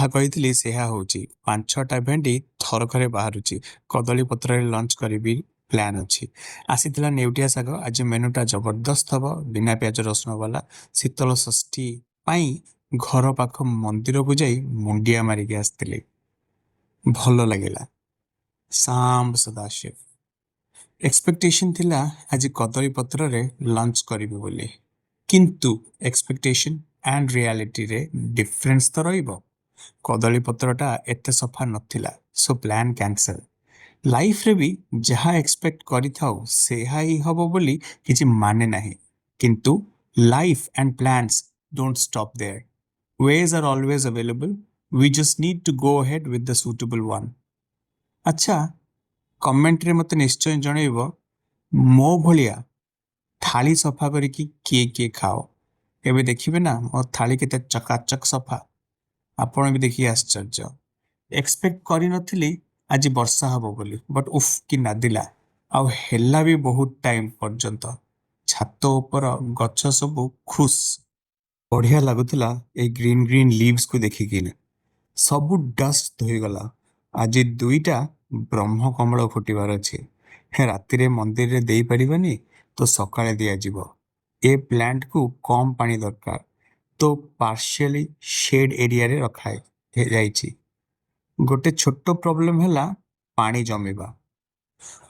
ଯାହା କହିଥିଲି ସେହା ହଉଛି। ପାଞ୍ଚ ଛଅଟା ଭେଣ୍ଡି ଥରକରେ ବାହାରୁଛି। କଦଳୀ ପତ୍ରରେ ଲଞ୍ଚ କରିବି ପ୍ଲାନ୍ ଅଛି। ଆସିଥିଲା ନେଉଟିଆ ଶାଗ। ଆଜି ମେନୁଟା ଜବରଦସ୍ତ ହବ, ବିନା ପିଆଜ ରସୁଣ ବାଲା। ଶୀତଳ ଷଷ୍ଠୀ ପାଇଁ ଘର ପାଖ ମନ୍ଦିରକୁ ଯାଇ ମୁଣ୍ଡିଆ ମାରିକି ଆସିଥିଲି, ଭଲ ଲାଗିଲା। ସାମ୍ବ ସଦାଶିବ। ଏକ୍ସପେକ୍ଟେସନ ଥିଲା ଆଜି କଦଳୀ ପତ୍ରରେ ଲଞ୍ଚ କରିବି ବୋଲି, କିନ୍ତୁ ଏକ୍ସପେକ୍ଟେସନ ଆଣ୍ଡ ରିଆଲିଟିରେ ଡିଫରେନ୍ସ ତ ରହିବ। କଦଳୀ ପତ୍ରଟା ଏତେ ସଫା ନଥିଲା, ସୋ ପ୍ଲାନ୍ କ୍ୟାନସେଲ। ଲାଇଫରେ ବି ଯାହା ଏକ୍ସପେକ୍ଟ କରିଥାଉ, ସେହା ହିଁ ହବ ବୋଲି କିଛି ମାନେ ନାହିଁ। କିନ୍ତୁ life and plans don't stop there. Ways are always available. We just need to go ahead with the suitable one. ଆଚ୍ଛା, କମେଣ୍ଟରେ ମୋତେ ନିଶ୍ଚୟ ଜଣେଇବ, ମୋ ଭଳିଆ ଥାଳି ସଫା କରିକି କିଏ କିଏ ଖାଅ। ଏବେ ଦେଖିବେ ନା, ମୋ ଥାଳି କେତେ ଚକାଚକ ସଫା, ଆପଣ ବି ଦେଖିକି ଆଶ୍ଚର୍ଯ୍ୟ। ଏକ୍ସପେକ୍ଟ କରିନଥିଲି ଆଜି ବର୍ଷା ହବ ବୋଲି, ବଟ୍ ଉଫ୍, କି ନାଦିଲା! ଆଉ ହେଲା ବି ବହୁତ ଟାଇମ୍ ପର୍ଯ୍ୟନ୍ତ। ଛାତ ଉପର ଗଛ ସବୁ ଖୁସ୍। ବଢିଆ ଲାଗୁଥିଲା ଏଇ ଗ୍ରୀନ୍ ଗ୍ରୀନ୍ ଲିଭ୍ସକୁ ଦେଖିକିନା। ସବୁ ଡଷ୍ଟ ଧୋଇଗଲା। ଆଜି ଦୁଇଟା ବ୍ରହ୍ମ କମଳ ଫୁଟିବାର ଅଛି। ରାତିରେ ମନ୍ଦିରରେ ଦେଇପାରିବାନି ତ ସକାଳେ ଦିଆଯିବ। ଏ ପ୍ଲାଣ୍ଟକୁ କମ୍ ପାଣି ଦରକାର, ତ ପାର୍ସିଆଲି ସେଡ୍ ଏରିଆରେ ରଖା ଯାଇଛି। ଗୋଟେ ଛୋଟ ପ୍ରୋବ୍ଲେମ ହେଲା ପାଣି ଜମିବା।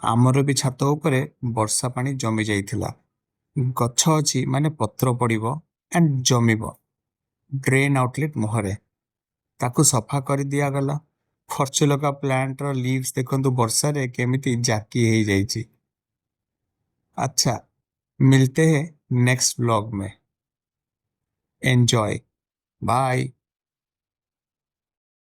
ଆମର ବି ଛାତ ଉପରେ ବର୍ଷା ପାଣି ଜମି ଯାଇଥିଲା। ଗଛ ଅଛି ମାନେ ପତ୍ର ପଡ଼ିବ ଆଣ୍ଡ ଜମିବ ଡ୍ରେନ୍ ଆଉଟଲେଟ୍ ମୁହଁରେ। ତାକୁ ସଫା କରି ଦିଆଗଲା। ପର୍ଟୁଲାକା ପ୍ଲାଣ୍ଟର ଲିଭ୍ସ ଦେଖନ୍ତୁ, ବର୍ଷାରେ କେମିତି ଜାକି ହେଇଯାଇଛି। अच्छा, मिलते हैं नेक्स्ट व्लॉग में। Enjoy, bye.